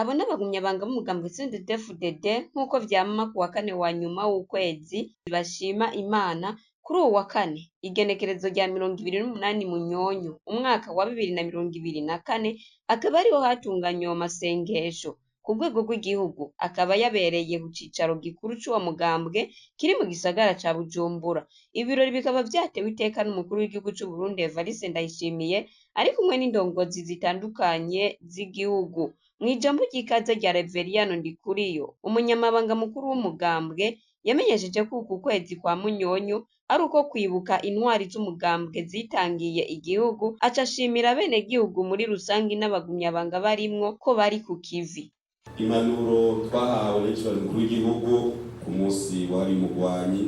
Abo n'abagumyabanga b'umugambwe CNDD-FDD nk'uko vyama kuwa kane wa nyuma w'ukwezi bashima Imana. Kuri uwu wa kane, igenekerezo rya 28 Munyonyo umwaka wa 2024, akaba ariho hatunganywa ayo masengesho ku rwego rw'igihugu, akaba yabereye ku cicaro gikuru c'uwo mugambwe kiri mu gisagara ca Bujumbura. Ibirori bikaba vyatewe iteka n'umukuru w'igihugu c'Uburundi Evariste Ndayishimiye ari kumwe n'indongozi zitandukanye z'igihugu. Mw'ijambo ry'ikaze rya Reveriyano Ndikuriyo, umunyamabanga mukuru w'umugambwe, yamenyesheje ko uku kwezi kwa Munyonyo ari uko kwibuka intwari z'umugambwe zitangiye igihugu, aca ashimira abenegihugu muri rusangi n'abagumyabanga barimwo ko bari ku kivi. Impanuro twahawe n'icubahiro umukuru w'igihugu ku munsi wahariwe umugwanyi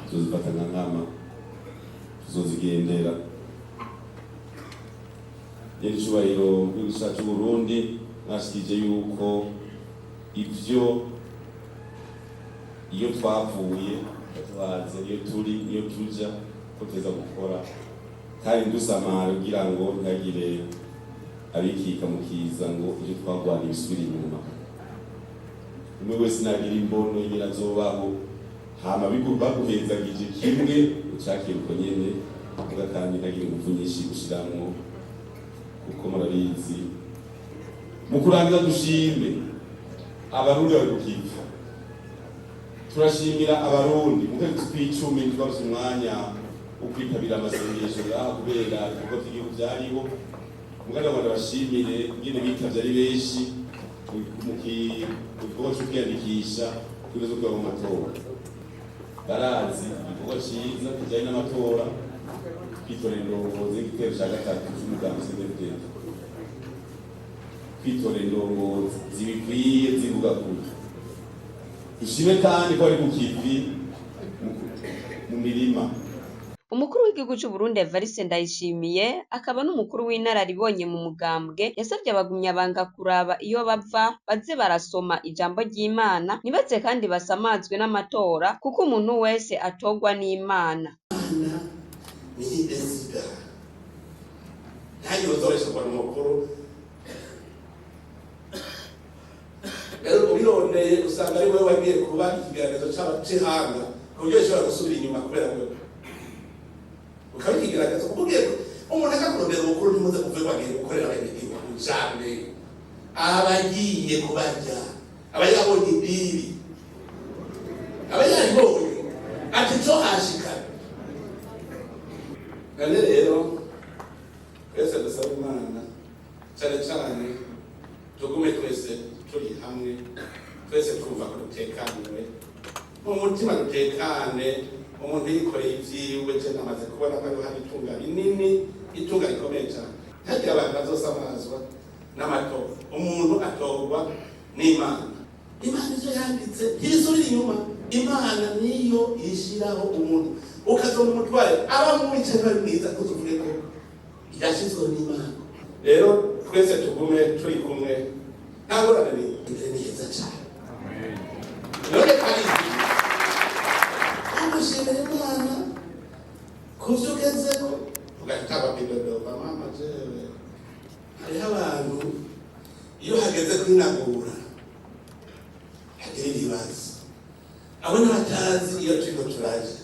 tuzozifata nka nkama, tuzozigendera. Nyene icubahiro w'igihugu cacu c'Uburundi, mwashikirije yuko ivyo iyo twavuye tuhaze, iyo turi, iyo tuja, ko tuza gukora kandi dusamara kugira ngo ntihagire abikika mu kiza ngo ivyo twagwaniye bisubire inyuma. Umwe wese nagira imbono ingene azobaho, hama baguhezagije kimwe ucakira uko nyene uvuga, kandi ntagire inguvu nyinshi gushiramwo kuko murabizi. Mu kurangiza, dushime Abarundi bari kukiva. Turashimira Abarundi. Mu kwezi kw'icumi twabuze umwanya wo kwitabira amasengesho ngaha kubera ibikorwa vy'igihugu vyariho. Mugabo ngo ndabashimire ingene bitavye ari benshi mu gikorwa co kwiyandikisha kuri zo kuja mu matora. Barazi igikorwa ciza kijanye n'amatora, kwitorera indongozi y'igitero ca gatatu c'umugambi CNDD-FDD, kwitorera indongozi zibikwiye zivuga kuri. Dushime kandi ko bari ku kivi mu mirima. Umukuru w'igihugu c'Uburundi Evariste Ndayishimiye, akaba n'umukuru w'inararibonye mu mugambwe, yasavye abagumyabanga kuraba iyo bava, baze barasoma ijambo ry'Imana, ntibaze kandi basamazwe n'amatora, kuko umuntu wese atorwa n'Imana. Imana ni idesida, ntagire uzoresha kwa mukuru. Rero ubirondeye usanga ari wowe wagiye kuba ikigaragazo c'ihanga, ku buryo gishobora gusubira inyuma kubera wewe ukaba ikigaragazo, kuko ugiye umuntu akakurondera ubukuru, ntimuze kuvuga ngo agiye gukorera abenegihugu cane, aba agiye kubarya, aba yabonye idiri, aba yayibonye ati co hashikana. None rero twese dusaba Imana cyane cyane tugume twese turi hamwe, twese twumva ko dutekaniwe mu mutima, dutekane. Umuntu yikoreye ivyiwe, je namaze kubona ko hariho hari itunga rinini, itunga rikomeye cyane. Ntihagire abantu bazosamazwa n'amatora. Umuntu atorwa n'Imana. Imana ivyo yanditse ntisubira inyuma. Imana niyo ishiraho umuntu, ukazona umutware aba mubi canke ari mwiza, ntuzuvuge ko yashyizweho n'Imana. Rero twese tugume turi kumwe, nta ngorane. Ni heza cyane. None karizi ugushimira Imana ku vyo ugezeho, ugahita kwidodoma. Mama, jewe hariho abantu iyo hageze kwinagura hagira ibibazo, abo n'abatazi iyo turiko turaje.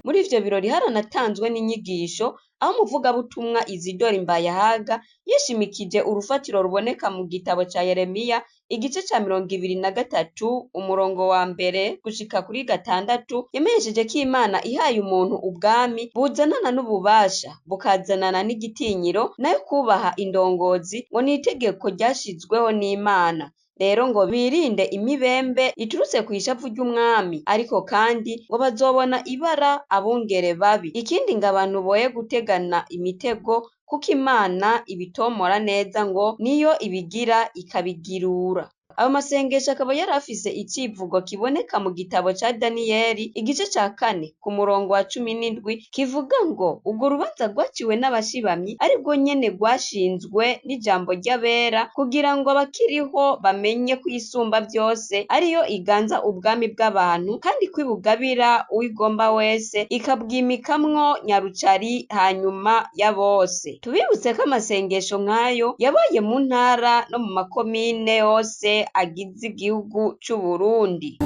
Muri ivyo birori haranatanzwe n'inyigisho, aho umuvugabutumwa Isidore Mbayahaga yishimikije urufatiro ruboneka mu gitabo ca Yeremiya, igice ca 23, umurongo wa mbere gushika kuri gatandatu. Yamenyesheje ko Imana ihaye umuntu ubwami buzanana n'ububasha, bukazanana n'igitinyiro, nayo kubaha indongozi ngo ni itegeko ryashizweho n'Imana. Rero ngo birinde imibembe iturutse kw'ishavu ry'umwami, ariko kandi ngo bazobona ibara abungere babi. Ikindi ngo abantu boye gutegana imitego, kuko Imana ibitomora neza, ngo niyo ibigira ikabigirura. Ayo masengesho akaba yari afise icivugo kiboneka mu gitabo ca Daniyeli igice ca kane ku murongo wa 17 kivuga ngo urwo rubanza rwaciwe n'abashibamyi arirwo nyene rwashinzwe n'ijambo ry'abera kugira ngo abakiriho bamenye ko Isumba vyose ariyo iganza ubwami bw'abantu kandi ko ibugabira uwigomba wese ikabwimikamwo nyarucari hanyuma ya bose. Tubibutse ko amasengesho nk'ayo yabaye mu ntara no mu makomine yose agize igihugu c'Uburundi.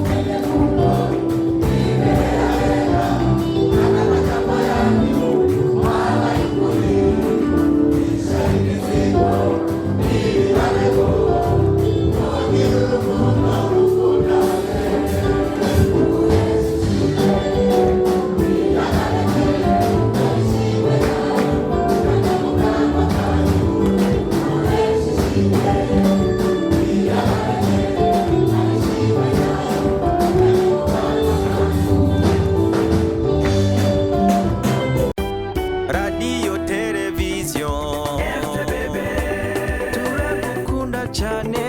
Radiyo, televiziyo, turagukunda cyane.